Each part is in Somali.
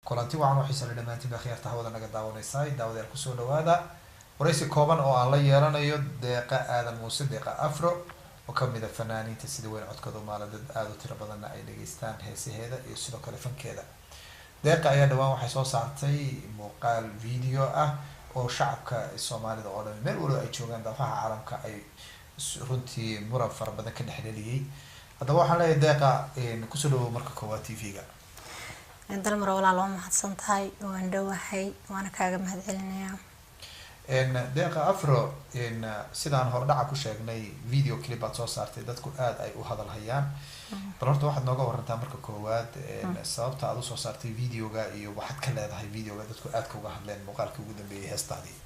Kulanti wacan oo xiisa la dhammaantiin baa khiyaarta hawada naga daawanaysaa. Daawadayaal, kusoo dhawaada waraysi kooban oo aan la yeelanayo Deeqa Aadan Muuse, Deeqa Afro, oo kamid a fanaaniinta sida weyn codkooda maala dad aada u tiro badanna ay dhageystaan heesaheeda iyo sidoo kale fankeeda. Deeqa ayaa dhawaan waxay soo saartay muuqaal video ah oo shacabka Soomaalida oo dhan meel waliba ay joogaan daafaha caalamka ay runtii muran fara badan ka dhexdheliyey. Haddaba waxaan leeyahay, Deeqa, kusoo dhawow marka koowaad TV-ga. Dalmar walaal, waa mahadsan tahay, waan dhowahay, waana kaaga mahadcelinayaa. Deeqa Afro, sidaan hordhaca ku sheegnay, video clip baad soo saartay dadku aada ay u hadal hayaan. Bal horta waxaad nooga warantaa marka koowaad sababta aad usoo saartay videoga iyo waxaad ka leedahay videoga dadku aadka uga hadleen, muuqaalkii ugu dambeeyay heestaadii.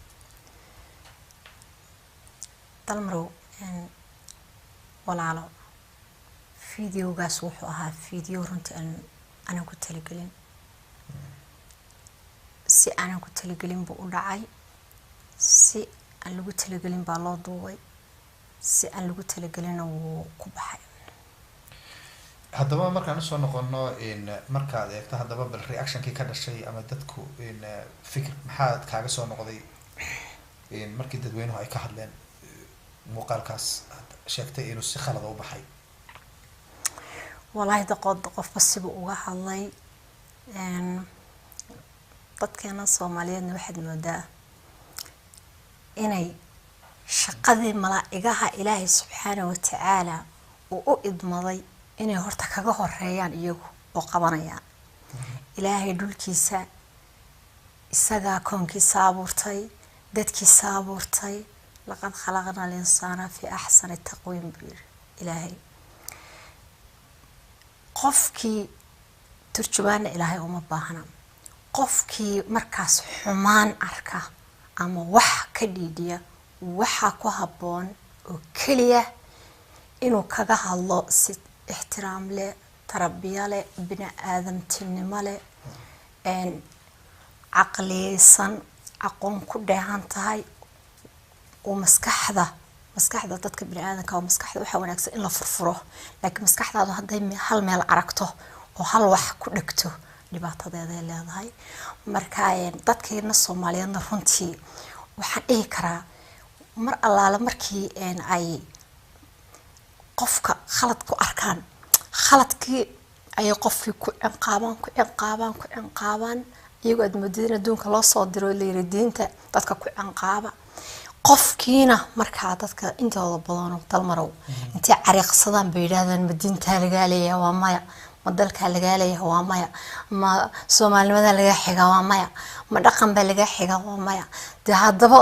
Dalmarow walaalo, videogaas wuxuu ahaa video runtii aan aanan ku talagelin, si aanan ku talagelin buu u dhacay, si aan lagu talagelin baa loo duubay, si aan lagu talagelinna wuu ku baxay. Haddaba markaan usoo noqono, markaad eegto haddaba bal reactionkii ka dhashay ama dadku fikir maxaad kaaga soo noqday markii dadweynuhu ay ka hadleen muuqaalkaas aad sheegtay inuu si khalada u baxay? Walaahi daqood qofba sibuu uga hadlay. Dadkeena Soomaaliyeedna waxaad moodaa inay shaqadii malaa'igaha Ilaahay subxaana watacaala uu u idmaday inay horta kaga horeeyaan iyagu oo qabanayaan. Ilaahay dhulkiisa isagaa koonkiisa abuurtay, dadkiisa abuurtay. "Laqad khalaqna alinsaana fi axsani taqwiim," buu yiri Ilaahay. Qofkii turjubaana Ilaahay uma baahna. Qofkii markaas xumaan arka ama wax ka dhiidhiya, waxaa ku habboon oo keliya inuu kaga hadlo si ixtiraam leh, tarbiya leh, bini aadamtinimo leh, caqliyeysan, aqoon ku dheehan tahay oo maskaxda dadka bini aadamka oo maskaxda waxaa wanaagsan in la furfuro. Laakiin maskaxdaadu hadday hal meel aragto oo hal wax ku dhegto, dhibaatadeeday leedahay. Marka dadkeena Soomaaliyeedna runtii waxaan dhihi karaa, mar allaale markii ay qofka khalad ku arkaan, khaladkii ayay qofkii ku ciqaabaan, ku ciqaabaan, ku ciqaabaan, iyagoo aad moodid in adduunka loo soo diro, layiri diinta dadka ku ciqaaba qofkiina. Markaa dadka intooda badano, Dalmarow, intay cariiqsadaan bay yidhahdaan: "Ma diintaa lagaa leeyahay? Waa maya. Ma dalkaa lagaa leeyahay? Waa maya. Ma soomaalinimadaa lagaa xigaa? Waa maya. Ma dhaqan baa lagaa xigaa? Waa maya." Dee haddaba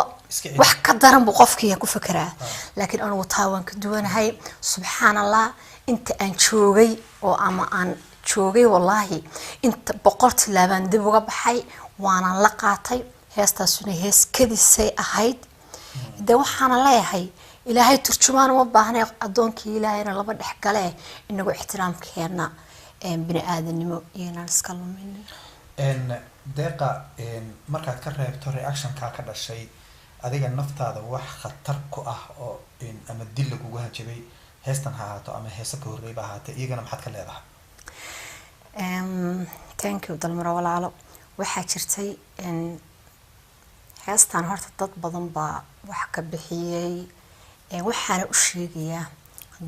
wax ka daran buu qofkii ku fekeraa. Laakiin anigu taa waan ka duwanahay. Subxaan Allah, inta aan joogay oo ama aan joogay, wallaahi inta 100 tilaabaan dib uga baxay, waanaan la qaatay. Heestaasuna hees kadisay ahayd. De waxaana leeyahay, Ilaahay turjumaan uma baahnay, addoonkii Ilaahayna laba dhex gale. Inagu ixtiraamkeena bini aadanimo iyoynaan iska luminin. Deeqa, markaad ka reebto reactionkaa ka dhashay, adiga naftaada wax khatar ku ah oo ama dil lagugu hanjabay, heestan ha ahaato ama heese ka horreyba ahaatee, iyagana maxaad ka leedahay? Thank you, Dalmaro walaalo. Waxaa jirtay heestan horta dad badan baa wax ka bixiyey. Waxaana u sheegayaa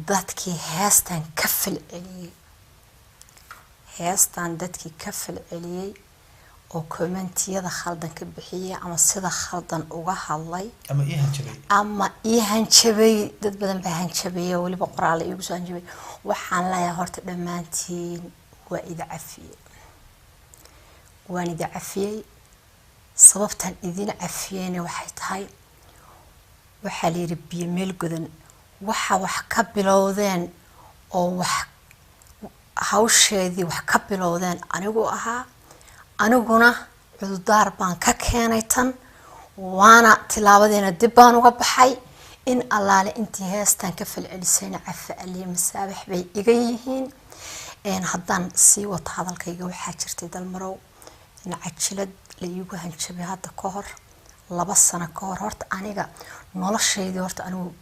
dadkii heestan ka falceliyey, heestan dadkii ka falceliyey oo commentiyada khaldan ka bixiyey ama sida khaldan uga hadlay ama ii hanjabay ama ii hanjabay. Dad badan baa hanjabay oo weliba qoraale iigu soo hanjabay. Waxaan leeyahay horta dhammaantiin waa idi cafiyey, waan idi cafiyey. Sababtaan idin cafiyeyna waxay tahay, waxaa la yidhi biyo meel godan waxa wax ka bilowdeen oo wax hawsheedii wax ka bilowdeen anigu ahaa. Aniguna cududaar baan ka keenay tan, waana tilaabadeena dib baan uga baxay. In allaale intii heestan ka falcelisayna cafa aliya masaabax bay iga yihiin. Haddaan sii wato hadalkayga, waxaa jirtay, Dalmarow, in cajilad la iigu hanjabay hadda ka hor, 2 sano ka hor. Horta aniga noloshaydii horta anigu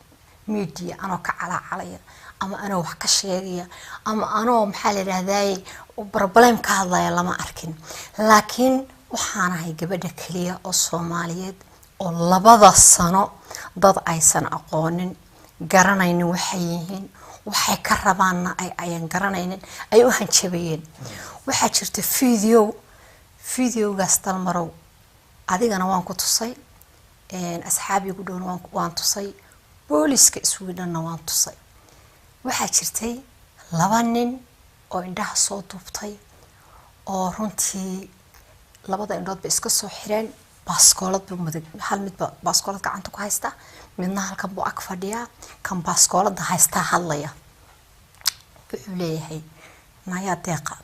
Media anoo ka calaacalaya ama anoo wax ka sheegaya ama anoo, maxaa la yidhahdaye, problem ka hadlaya lama arkin. Laakiin waxaan ahay gabadha keliya oo Soomaaliyeed oo 2da sano dad aysan aqoonin, garanaynin waxay yihiin, waxay ka rabaanna ay ayan garanaynin, ay u hanjabayeen. Waxaa jirta video, videogaas, Dalmarow, adigana waan ku tusay, asxaabigu dhowna waan tusay, booliska Sweden-na waan tusay. Waxaa jirtay laba nin oo indhaha soo duubtay oo runtii labada indhood bay iska soo xireen, baaskoolad buu mudag, hal midba baaskoolad gacanta ku haysta, midna halkan buu ag fadhiyaa. Kan baaskoolada haystaa hadlaya, wuxuu leeyahay, "Nayaa Deeqa,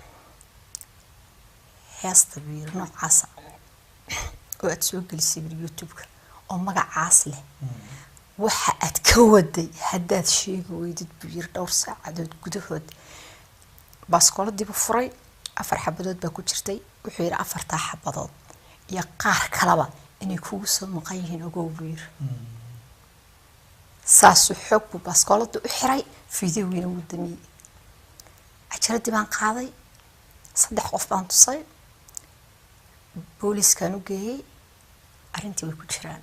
heesta," buu yiri, "noocaasa oo aad soo gelisay," buu "YouTube-ka oo magacaas leh, waxa aad ka waday haddaad sheegi weydid," buu yiri, "dhowr saacadood gudahood." Baaskooladii buu furay, afar xabadood baa ku jirtay. Wuxuu yidhi, "Afartaa xabadood iyo qaar kaleba inay kugu soo maqan yihiin ogow," buu yiri. Saasuu xoog buu baaskoolada u xiray, fideogiina wuu damiyey. Cajaradii baan qaaday, saddex qof baan tusay, booliiskaan u geeyey, arrintii way ku jiraan.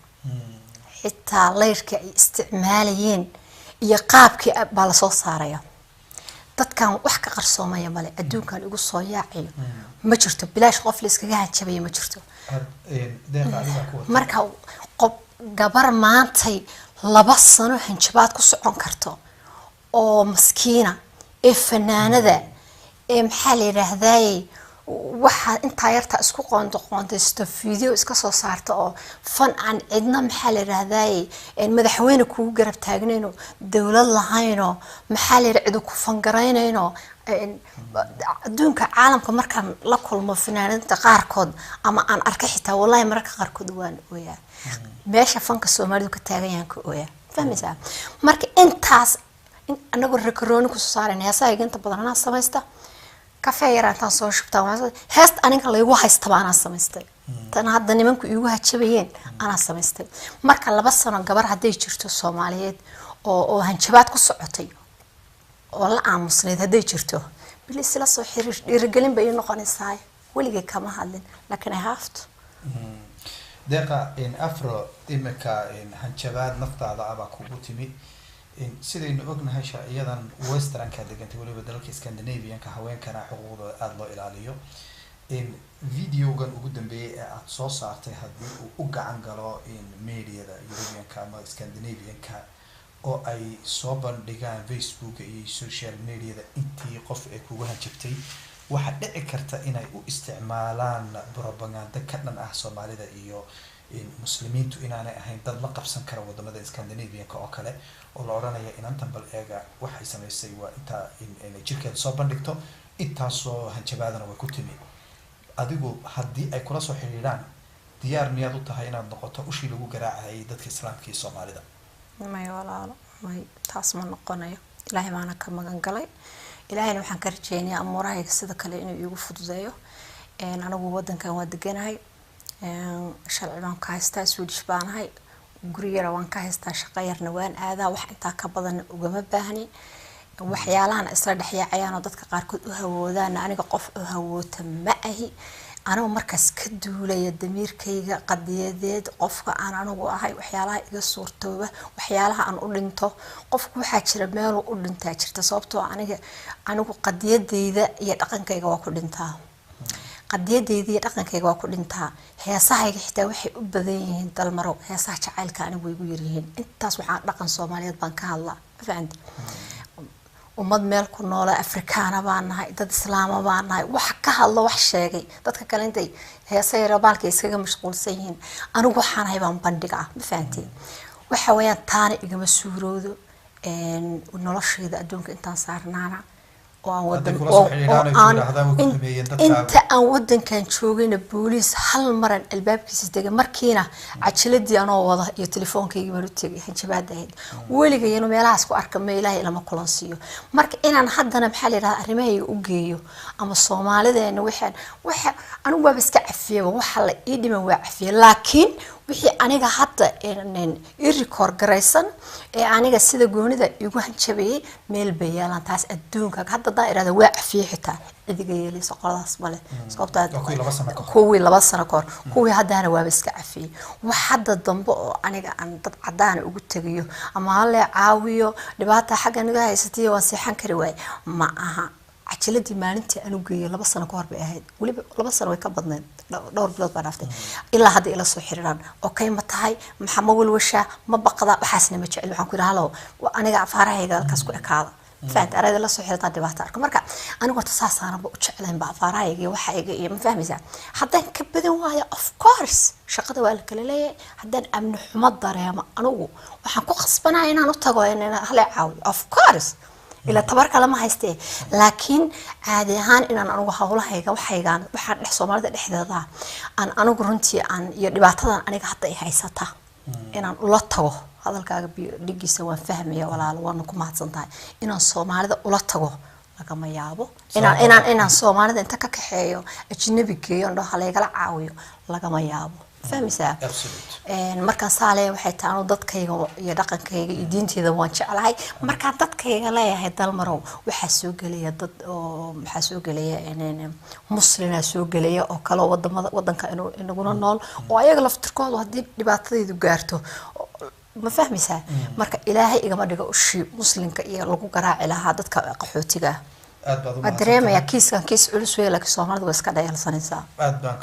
Xitaa layrkii ay isticmaalayeen iyo qaabkii baa lasoo saaraya. Dadkan wax ka qarsoomaya male, adduunkan igu soo yaacayo ma jirto, bilaash qof la iskaga hanjabaya ma jirto. Deeqa, adigaa ku wata. Marka qof gabar maantay 2 sano hanjabaad ku socon karto oo maskiina ee fanaanada ee, maxaa la yidhaahdaye, waxaa intaa yartaa isku qoonto qoontaysto, video iska soo saarta oo fan aan cidna, maxaa la yidhaahdaye, madaxweyne kugu garab taagnayno, dowlad lahaynoo, maxaa la yidhaha, cidu ku fangaraynayno. Adduunka caalamka markaan la kulmo fanaaniinta qaarkood ama aan arkay xitaa, wallahi mararka qaarkood waan ooyaa. Meesha fanka Soomaalidu ka taagan yahan ka ooyaa, fahmaysaa? Marka intaas anagoo rakarooni kusoo saarayna heesaha, inta badan anaa samaysta. Kafee yar intaan soo shubtaan, heesta aniga laygu haystaba anaa samaystay, tan hadda nimanku iigu hajabayeen anaa samaystay. Marka 2 sano gabar hadday jirto Soomaaliyeed oo hanjabaad ku socotay oo la aamusnayd hadday jirto, bilis la soo xiriir, dhiirigelin bay ii noqonaysaa. Weligay kama hadlin, laakiin I have to. Deeqa Afro, imika hanjabaad naftaada ah baa kugu timi. Sidaynu ognahay, sharciyadan westernka degantay, weliba dalalka Scandinavianka, haweenkana xuquuqdooda aada loo ilaaliyo. Videogan ugu dambeeyay ee aada soo saartay haddii uu u gacan galo mediada Europeanka ama Scandinavianka oo ay soo bandhigaan Facebooka iyo social mediada intii qof ee kugu hanjabtay, waxaa dhici karta inay u isticmaalaan propaganda ka dhan ah Soomaalida iyo Muslimiintu inaanay ahayn dad la qabsan kara wadamada Scandinavianka oo kale, oo la odhanaya, "Inantan bal eega, waxay samaysay waa intaa, inay jirkeeda soo bandhigto, intaasoo hanjabaadana way ku timi." Adigu haddii ay kula soo xidhiidhaan, diyaar miyaad u tahay inaad noqoto ushii lagu garaacayay dadka Islaamka iyo Soomaalida? May walaalo, may, taas ma noqonayo. Ilaahay baana ka magan galay. Ilaahayna waxaan ka rajeynayaa amuurahayga sida kale inuu iigu fududeeyo. Anigu wadankan waa deganahay, sharci baan ka haystaa, Swedish baanahay, guri yara waan ka haystaa, shaqo yarna waan aadaa, wax intaa ka badanna ugama baahni. Waxyaalahan isla dhexyaacayaan oo dadka qaarkood u hawoodaana, aniga qof u hawoota ma ahi. Anigu markaas ka duulaya damiirkayga qadiyadeed, qofka aan anigu ahay, waxyaalaha iga suurtooba, waxyaalaha aan u dhinto, qofku waxaa jira meeluu u dhintaa jirta. Sababtoo aniga anigu qadiyadeyda iyo dhaqankayga waa ku dhintaa, qadiyadeyda iyo dhaqankayga waa ku dhintaa. Heesahayga xitaa waxay u badan yihiin, Dalmarow, heesaha jacaylka anigu way igu yaryihiin. Intaas waxaan dhaqan Soomaaliyeed baan ka hadlaa, ma fahanti? Ummad meel ku noola Afrikaana baan nahay, dad Islaama baan nahay. Wax ka hadlo, wax sheegay, dadka kale intay heesa yaro baalka iskaga mashquulsan yihiin, anigu waxaan ahay baan bandhiga ah, ma fahanteen? Waxa weeyaan taana igama suuroodo noloshayda adduunka intaan saarnaana oo aan Hadday wadan kula soo oo xidhiidhaan oo ay ku aan yidhaahdaan way ku xumeeyeen dadkaagu. Inta aan wadankan joogayna booliis hal maran albaabkiisa tegay, markiina cajiladii anoo wada iyo telefoonkaygii baan u tegay. Hanjabaad ahayd weligay inuu meelahaas ku arka ma Ilaahay lama kulansiiyo. Marka inaan haddana, maxaa la yidhahdaa, arrimahayga u geeyo ama Soomaalideena waxaan waxa anigu waaba iska cafiyaba, waxa la ii dhiman waa cafiye, laakiin Wixii aniga hadda i record garaysan ee aniga sida goonida igu hanjabayay meel bay yaalaan. Taas adduunka hadda haddaan irahda waa cafiyey, xitaa cidiga yeelayso qoladaas male, sababtaa Waa kuwii 2 sano ka hor. Kuwii 2 sano ka hor, kuwii haddana waaba iska cafiyey. Wax hadda dambe oo aniga aan dad cadaan ugu tegayo ama halee caawiyo dhibaata xagga naga haysatay waan seexan kari waaye ma aha. Cajiladii maalintii aan u geeyay 2 sano ka hor bay ahayd, weliba 2 sano way ka badneyd, dhowr bilood baa dhaaftay. Ilaa hadda ila soo xiriiraan, okay ma tahay, maxaa, ma walwashaa, ma baqda? Waxaasna ma jecel. Waxaan ku yidhi halow, aniga afaarahayga halkaas ku ekaada. Fahanta? Arayda la soo xiriirtaan dhibaato arko. Marka anigu horta saasaanaba u jeclayn ba afaarahayga iyo waxayga iyo, ma fahmaysaa? Haddaan ka badan waayo, of course shaqada waa la kala leeyahay. Haddaan amni xumo dareemo, anigu waxaan ku khasbanaya inaan u tago in hala caawiyo, of course, ilaa tabar kale ma haystee. Laakiin caadi ahaan inaan anigu hawlahayga waxaygaan waxaan dhex Soomaalida dhexdeeda aan anigu runtii aan iyo dhibaatadan aniga hadda ay haysata inaan ula tago. Hadalkaaga biyo dhigiisa waan fahmaya walaalo, waana ku mahadsan tahay. Inaan Soomaalida ula tago lagama yaabo. Inaan Soomaalida inta ka kaxeeyo ajnabi geeyo ndho halaygala caawiyo lagama yaabo, fahmaysaa? Absolute. Markaan saa leeyahay waxay tahay anu dadkayga iyo dhaqankayga iyo diinteyda waan jeclahay. Markaan dadkayga leeyahay, Dalmarow, waxaa soo gelaya dad oo waxaa soo gelaya muslinaa soo gelaya oo kale oo wadamada wadanka inaguna nool oo ayaga laftirkoodu haddii dhibaatadaydu gaarto, ma fahmaysaa? Marka Ilaahay igama dhigo ushii muslinka iyo lagu garaaci lahaa dadka qaxootiga ah. Aad baad u Waa mahadsan dareemayaa tahay. Kiiskan kiis culus wey, laakiin Soomaalida waa iska dhayalsanaysaa. Aad baan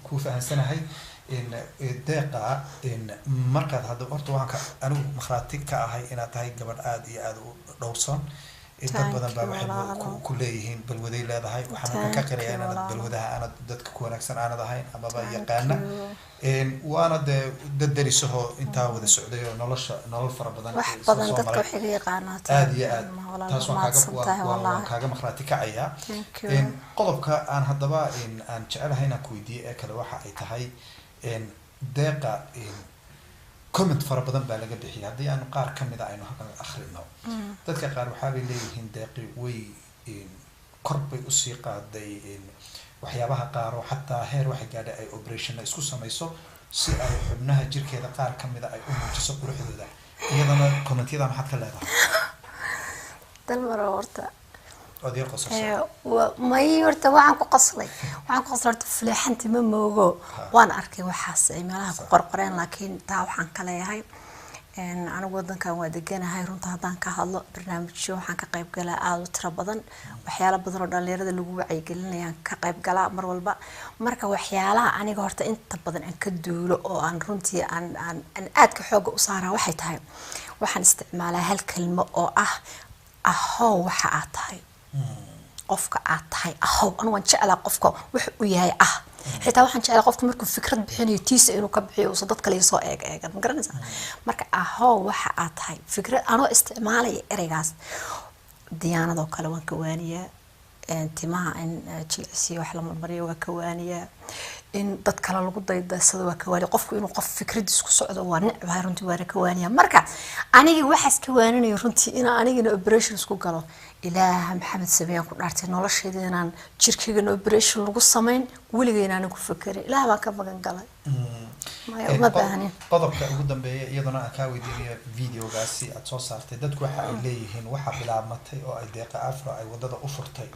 ku fahansanahay in Deeqa in markaad hadda horta waxaan ka anigu markhaati ka ahay inaad tahay gabadh aad iyo aad u dhowrsoon. In dad Thank badan baa you, waxay walaalo. ku leeyihiin balwaday leedahay. Waxaan halkan ka Thank qirayaa you, inaanad walaalo. balwadaha aanad dadka ku wanaagsan aanad ahayn amaba Thank yaqaana. you. Waana dee dad derisahoo intaa wada socday oo nolosha nolol fara badan Wax isla badan soo dadka maray. waxay ga yaqaanaa. Aad iyo aad Walaalo, taas waan kaaga mahadsan tahay, waan wallaahi. kaaga markhaati kacayaa. Thank you. Qodobka aan haddaba aan jecelahay inaan ku weydiiyo ee kale waxa ay tahay, Deeqa, comment fara badan baa laga bixiyay. Haddii aan qaar ka mid a aynu halkan akhrino, dadka qaar waxaabay leeyihiin Deeqi way kor bay usii qaaday waxyaabaha qaar oo xataa heer waxay gaadhay ay operationna isku samayso si ay xubnaha jirkeeda qaar ka mida ay u muujiso quruxdooda. Iyadana commentyada maxaad ka leedahay? Dalmaro, horta ood yar qosasho. May, horta waxaan ku qoslay horta fuleexanti ma moogo. Waan arkay waxaas ay meelaha ku qorqoreen, laakiin taa waxaan ka leeyahay anigu wadankan waa deganahay. Runta haddaan ka hadlo, barnaamijyo waxaan ka qayb galaa aada u tiro badan, waxyaalo badan oo dhalinyarada lagu wacyigelinayaan ka qayb galaa mar walba. Marka waxyaalaha aniga horta inta badan aan ka duulo oo aan runtii aan aadka xooga u saaraa waxay tahay, waxaan isticmaalaa hal kelmo oo ah ahow waxa aad tahay, qofka aad tahay ahow. Anu waan jeclaa qofka wax uu yahay ah. Xitaa waxaan jeclaa qofka markuu fikrad bixinayo tiisa inuu ka bixiyo, uusan dad kale soo eeg eegan, ma garanaysaa? Marka ahow waxa aad tahay, fikrad anoo isticmaalaya ereygaas, diyaanadoo kale waan ka waaniyaa, timaha in jilcisiyo wax la marmariyo waa ka waaniyaa, in dad kale lagu daydaysado waa ka waaniya, qofku inuu qof fikradiis ku socdo waa necbahay runtii, waana ka waaniyaa. Marka anigii waxaas ka waaninayo runtii inaan anigina operation isku galo, Ilaaha Maxamed sameeyaan ku dhaartay, noloshayda inaan jirkaygana operation lagu samayn weligay inaanan ku fekerin, Ilaah baan ka magan galay. Maya, uma baahnin. Qodobka ugu dambeeya iyaduna aan kaa weydiinayo, videogaasi aad soo saartay, dadku waxa ay leeyihiin waxaa bilaabmatay oo ay Deeqa Afro ay wadada u furtay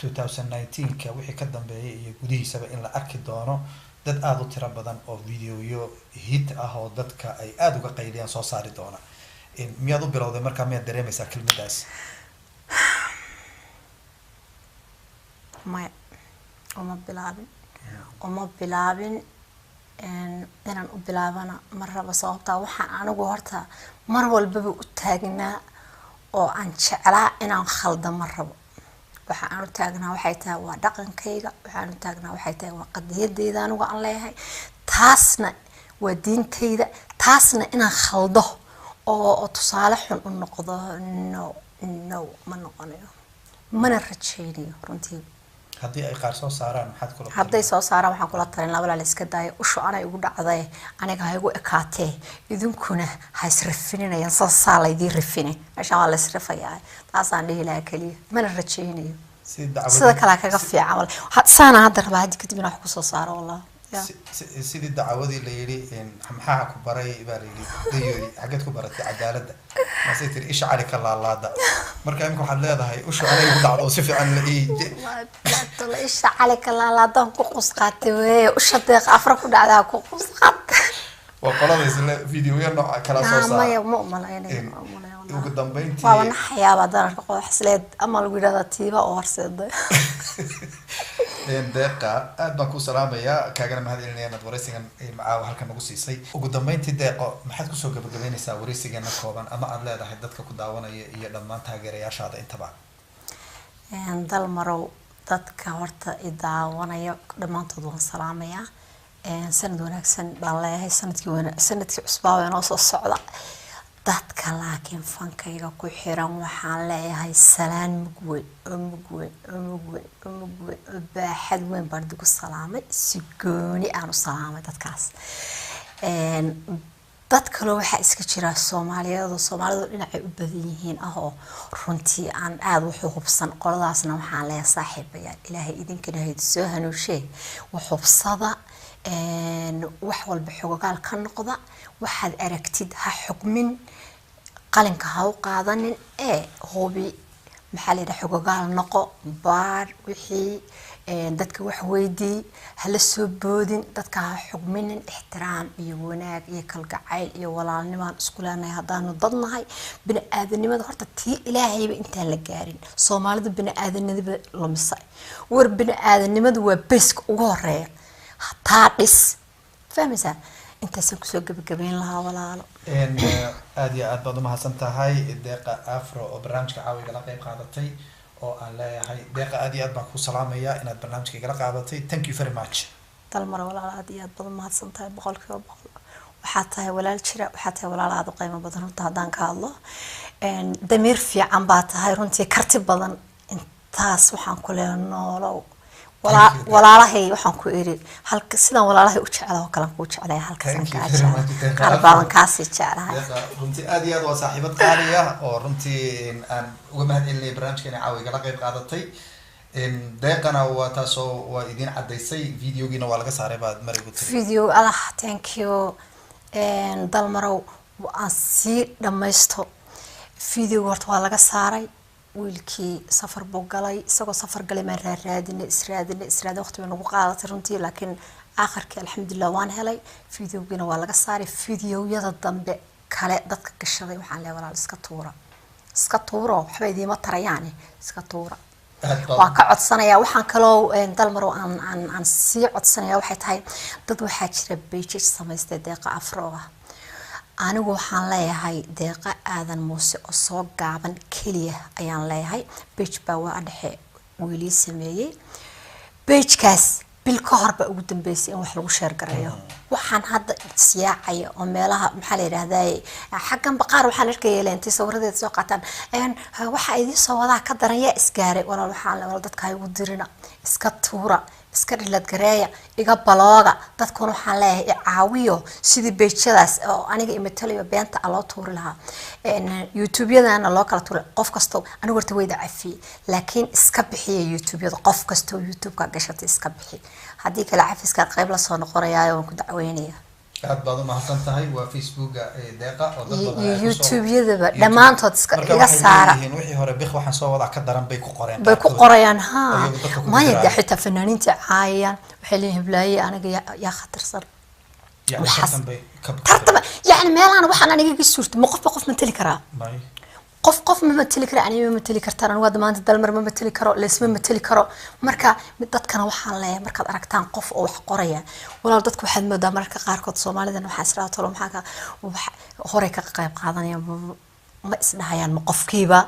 2019ka wixii ka dambeeyay iyo gudihiisaba in la arki doono dad aada u tiro badan oo videoyo hit ah oo dadka ay aada uga qayliyaan soo saari doona. Miyaad u bilowday markaa? Miyaad dareemaysaa kelmadaas? Maya, uma bilaabin, uma bilaabin. Inaan u bilaabana ma rabo, sababtaa waxaan anigu horta mar walbaba u taagnaa oo aan jeclaa inaan khalda ma rabo. Waxa aan u taagnaa waxay tahay waa dhaqankayga, waxaan u taagnaa waxay tahay waa qadiyadeyda anigu aan leeyahay, taasna waa diintayda. Taasna inaan khaldo oo tusaale xun u noqdo, no, no, ma noqonayo, mana rajaynayo runtii. Haddii ay qaar soo saaraan, maxaad kula Hadday soo saaraan, waxaan kula talin lahaa, walaal, iska daayo. Ushu anay igu dhacday, aniga ha igu ekaatee, idinkuna ha israfininayaan. Saasaa laydii rafine, meeshaan waa la israfayaa. Taasaan dhihi lahaa keliya, mana rajaynayo. Si dacwada Sida kalea kaga fiican walaal. Saana hadda rabaa haddi kadib inaan wax kusoo saaro wallah. Ya. Sidii dacawadii la yidhi, maxaa ku baray baa la yidhi, dayoodi xaggeed ku baratay cadaaladda? Maasay tiri, isha cali ka laalaada. Marka imika waxaad leedahay ushu anay igu dhacdo oo si fiican la ii Tolo isha cali ka laalaadaan ku qus qaatay weye. Usha Deeqa Afra ku dhacdaa ku qus qaatay. Waa qolada isla videoya nooca kala soo saara. Maya, ma umalaynaya, ma umalaynaya wallahi. Ugu dambeyntii, waaba naxayaaba haddaan arko qodax isleed ama lagu yidhahdaa tiiba oo horseeday. Deeqa, aad baan kuu salaamayaa, kaagana mahad celinaya inaad wareysigan caawa halkan nagu siisay. Ugu dambeyntii Deeqo, maxaad kusoo gabagabeynaysaa wareysigana kooban ama aad leedahay dadka ku daawanaya iyo dhammaan taageerayaashaada intaba? Dalmarow, dadka horta i daawanaya dhammaantood waan salaamayaa. Sanad wanaagsan baan leeyahay, sanadkii sanadkii cusbaa waa inoo soo socda. Dadka laakiin fankayga ku xiran waxaan leeyahay salaan mug weyn oo mug weyn oo mug weyn oo mug weyn oo baaxad weyn baan idigu salaamay, si gooni aan u salaamay dadkaas. Dad kaloo waxaa iska jira Soomaaliyeed oo Soomaalidu dhinacay u badan yihiin ah oo runtii aan aada wax u hubsan. Qoladaasna waxaan leeyahay, saaxiibayaal, Ilaahay idinkana hayd soo hanuushee, wax hubsada, wax walba xogogaal ka noqda. Waxaad aragtid ha xukmin, qalinka ha u qaadanin ee hubi, maxaa la yidhaha, xogogaal noqo, baar wixii, dadka wax weydii, hala soo boodin, dadka ha xugminin. Ixtiraam iyo wanaag iyo kalgacayl iyo walaalnimaan isku leenahay haddaanu dad nahay. Bini aadanimada horta tii Ilaahayba intaan la gaarin, Soomaalidu bini aadanimada lumisay. War, bini aadanimadu waa beska ugu horeeya, taa dhis, fahmaysaa? Intaasaan kusoo gebagabeyn lahaa, walaalo. Aad iyo aad baad umahadsan tahay Deeqa Afro oo barnaamijka caawa igala qeyb qaadatay, oo aan leeyahay Deeqa, aad iyo aad baan ku salaamayaa inaad barnaamijka igala qaadatay. Thank you very much. Dalmar walaal, aad iyo aad baad umahadsan tahay, 100%. Waxaa tahay walaal jira, waxaa tahay walaal aada u qiimo badan. Runta haddaan ka hadlo, damiir fiican baa tahay runtii, karti badan. Intaas waxaan ku leeyahay noolow. Thank you. Walaalahay waxaan ku iri halka sidaan walaalahay u jeclahay oo kale aan kuu jeclahay halkaasaan Thank you kaa very jeclahay. much, Deeqa Qaar Afro. baadan kaasii jeclahay. Deeqa runtii aad iyo aad waa saaxiibad qaali ah oo runtii aan uga mahad celinaya barnaamijka inay caawa igala qeyb qaadatay. Deeqana waa taasoo waa idiin cadaysay, videogiina waa laga saaray baad marigu tiri. Video allah, thank you. Dalmarow, aan sii dhammaysto. Videoga horta waa laga saaray. Wiilkii safar buu galay. Isagoo safar galay maan raaraadinay, israadinay, israadin, waqti bay nagu qaadatay runtii, laakiin aakhirkii alxamdulilah waan helay. Videogiina waa laga saaray. Videoyada dambe kale dadka gashaday waxaan leeyahay, walaal, iska tuura, iska tuuro, waxba idiima tarayaane, iska tuura. Aad baad Waa ka codsanaya. Waxaan kaloo Dalmarow aan sii codsanaya waxay tahay, dad waxaa jira pages samaystay Deeqa Afro ah. Anigu waxaan leeyahay Deeqa Aadan Muuse oo soo gaaban keliya ayaan leeyahay. Page baa waa dhexe wiilii sameeyey pagekaas. Bil ka hor baa ugu dambeysay in wax lagu share gareeyo. Waxaan hadda siyaacaya oo meelaha, maxaa la yidhahdaa, xaggan baqaar waxaan arkaya ilaa intay sawiradeeda soo qaataan, waxaa idiin soo wadaa ka daran yaa isgaaray. Walaal, waxaan walaal dadka ha igu dirina, iska tuura, iska dhilad gareeya, iga balooga. Dadkuna waxaan leeyahay i caawiyo sidii pageyadaas oo aniga imatalayo beenta a loo tuuri lahaa, YouTube-yadana loo kala tuuri. Qof kasto anigu horta wayda cafiyey, laakiin iska bixiya YouTube-yada. Qof kastoo YouTube-ka gashatay iska bixi, haddii kale cafiska qayb lasoo noqonayaayo waan ku dacweynaya. Aad baad umahadsan tahay. Waa Facebooka ee Deeqa oo dad iyo badan ay iyo kusoo YouTube-yadaba YouTube. Dhammaantood iska Marka iga waxay saara. leeyihiin wixii hore bik, waxaan soo wadaa ka daran bay ku qoreen Bay ku qaarkood. qorayaan ha. Ayagu dadka ku Maya dee, diraayo. xitaa fanaaniinta caayayaan, waxay leeyihin hiblaaye aniga yaa khatarsan. Yani tartan bay ka Tartama yani meelahan waxaan aniga iga suurta, ma qofba qof mateli karaa? May. Qof qof ma mateli kara, aniga ma mateli kartaan, anigu hadda maanta Dalmar ma mateli karo, leesma mateli karo. Marka dadkana waxaan leeyahay, markaad aragtaan qof oo wax qoraya, walaal, dadka waxaad moodaa mararka qaarkood Soomaalidan waxaa israa tolo maxaa ka wax horey ka qayb qaadanaya, ma isdhahayaan ma qofkiiba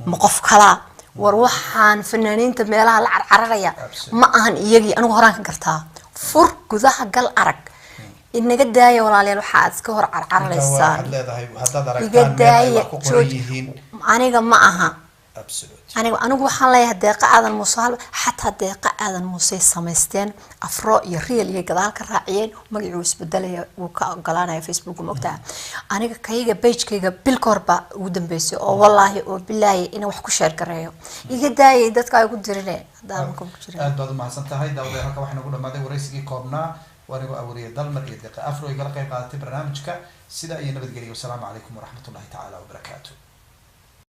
ma qof kalaa. War, waxaan fanaaniinta meelaha la carcararaya ma ahan iyagii. Anigu horaan ka gartaa, fur gudaha gal arag. Inaga daaya walaalayaal, waxaa aad iska hor Marka carcararaysaan. waxaad leedahay haddaad Iga aragtaan meel ay daaya wax ku qoran jooj yihiin. Aniga ma aha. Absolute. Anigu waxaan leeyahay Deeqa Aadan Muuse hal, xataa Deeqa Aadan Muuse samaysteen, Afro iyo Real iyo gadaal ka raaciyeen, magacii uu isbedelaya, wuu ka ogolaanaya Facebook, ma ogtaha? Aniga kayga pagekayga bil ka hor baa ugu dambeysay oo wallaahi oo bilaahi inaan wax ku share gareeyo. Iga daayay dadka ay ku dirine haddaan ku jirin. Aad baad umahadsan tahay daawadayaal. Halka waxaa nagu dhamaaday waraysigii koobnaa. Anigoo awariye Dalmar iyo Deeqa Afro igala qayb qaadatay barnaamijka. Sidaa iyo nabadgeliya. Wasalaamu calaykum waraxmatullahi tacaala wabarakaatu.